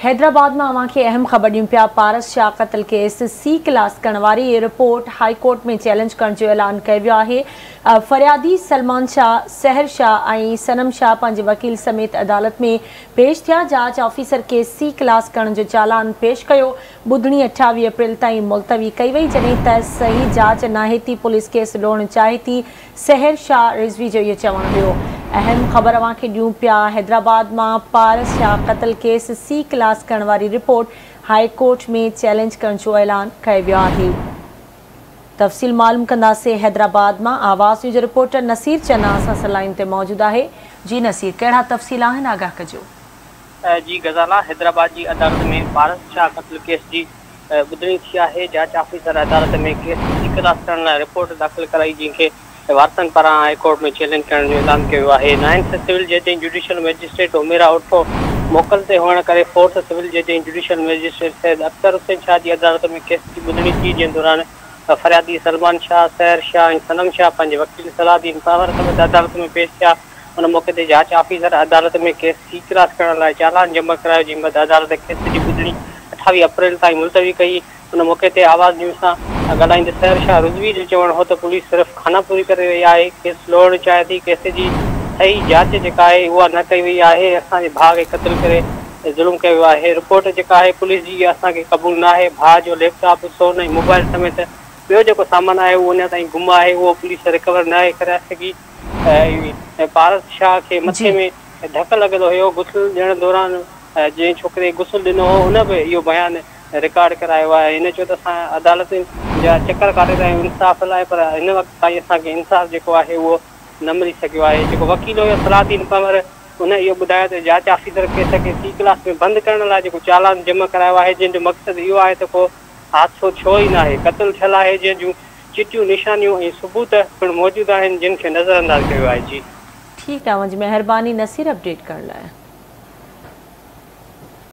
حيدرآباد مان اوهان کي اهم خبر ڏيون پيا، پارس شاهه قتل ڪيس سي ڪلاس ڪرڻ واري رپورٽ هائي ڪورٽ ۾ چئلينج ڪرڻ جو اعلان ڪيو ويو آهي. فريادي سلمان شاهه، سحر شاهه ۽ صنم شاهه پنهنجي وڪيل سميت عدالت ۾ پيش ٿيا. جاچ آفيسر ڪيس سي ڪلاس ڪرڻ جو چالان پيش ڪيو. ٻڌڻي 28 اپريل تائين ملتوي ڪئي وئي، جڏهن ته صحيح جاچ ناهي ٿي، پوليس ڪيس لوڙڻ چاهي ٿي، سحر شاهه رضوي جو اهو چوڻ هيو. اهم خبر اوهان کي ڏيون پيا حيدرآباد مان پارس شاهه قتل ڪيس سي ڪلاس ڪرڻ واري رپورٽ هائي ڪورٽ ۾ چئلينج ڪرڻ جو اعلان ڪيو ويو آهي. تفصيل معلوم ڪنداسين حيدرآباد مان آواز نيوز جو رپورٽر نصير چنا اسان سان لائين تي موجود آهي. جي نصير ڪهڙا تفصيل آهن آگاهه ڪجو. جي غزالا حيدرآباد جي عدالت ۾ پارس شاهه قتل ڪيس جي ٻڌڻي ٿي آهي، جاچ آفيسر عدالت ۾ ڪيس سي ڪلاس ڪرڻ لاء رپورٽ داخل ڪرائي جنهن کي وارثن پاران هاء ڪورٽ ۾ چئلينج ڪرڻ جو اعلان ڪيو ويو آهي. نائنٿ سول جج ۽ جڊيشل مئجسٽريٽ حميرا اوٺو موڪل تي هئڻ ڪري فورٿ سول جج ۽ جڊيشل مئجسٽريٽ سيد اختر حسين شاهه جي عدالت ۾ ڪيس جي ٻڌڻي ٿي جنهن دوران فريادي سلمان شاهه، سحر شاهه ۽ صنم شاهه پنهنجي وڪيل صلاح الدين پنهور سميت عدالت ۾ پيش ٿيا. ان موقعي تي جاچ آفيسر عدالت ۾ ڪيس سي ڪلاس ڪرڻ لاء چالان جمع ڪرايو جنهن بعد عدالت ڪيس جي ٻڌڻي 28 اپريل تائين ملتوي ڪئي. ان موقعي تي آواز نيوز سان ڳالهائيندي سحر شاهه رضوي جو چوڻ هو ته پوليس صرف خانه پوري ڪري رهي آهي، ڪيس لوڙڻ چاهي ٿي، ڪيس جي صحيح جاچ جيڪا آهي اها نه ڪئي وئي آهي، اسان جي ڀاء کي قتل ڪري ظلم ڪيو ويو آهي، رپورٽ جيڪا آهي پوليس جي اها اسان کي قبول ناهي، ڀاء جو ليپ ٽاپ، سون ۽ موبائل سميت ٻيو جيڪو سامان آهي اهو اڃا تائين گم آهي، اهو پوليس رڪور ناهي ڪري سگهي. ۽ پارس شاهه کي مٿي ۾ ڌڪ لڳل هيو، غسل ڏيڻ دوران جنهن ڇوڪري غسل ڏنو هو ان به اهو بيان رڪارڊ ڪرايو آهي، هن چيو ته اسان عدالتن جا چڪر ڪاٽي رهيا آهيون انصاف لاء پر هن وقت تائين اسان کي انصاف جيڪو آهي اهو نه ملي سگهيو آهي، جيڪو وڪيل هيو صلاح الدين پنهور ان اهو ٻڌايو ته جاچ آفيسر ڪيس کي سي ڪلاس ۾ بند ڪرڻ لاء جيڪو چالان جمع ڪرايو آهي جنهن جو مقصد اهو آهي ته ڪو حادثو ٿيو ئي ناهي، قتل ٿيل آهي جنهن جون چٽيون نشانيون ۽ ثبوت پڻ موجود آهن جن کي نظرانداز ڪيو ويو آهي. جي. ٺيڪ آ اوهان جي مهرباني نصير اپڊيٽ ڪرڻ لاء.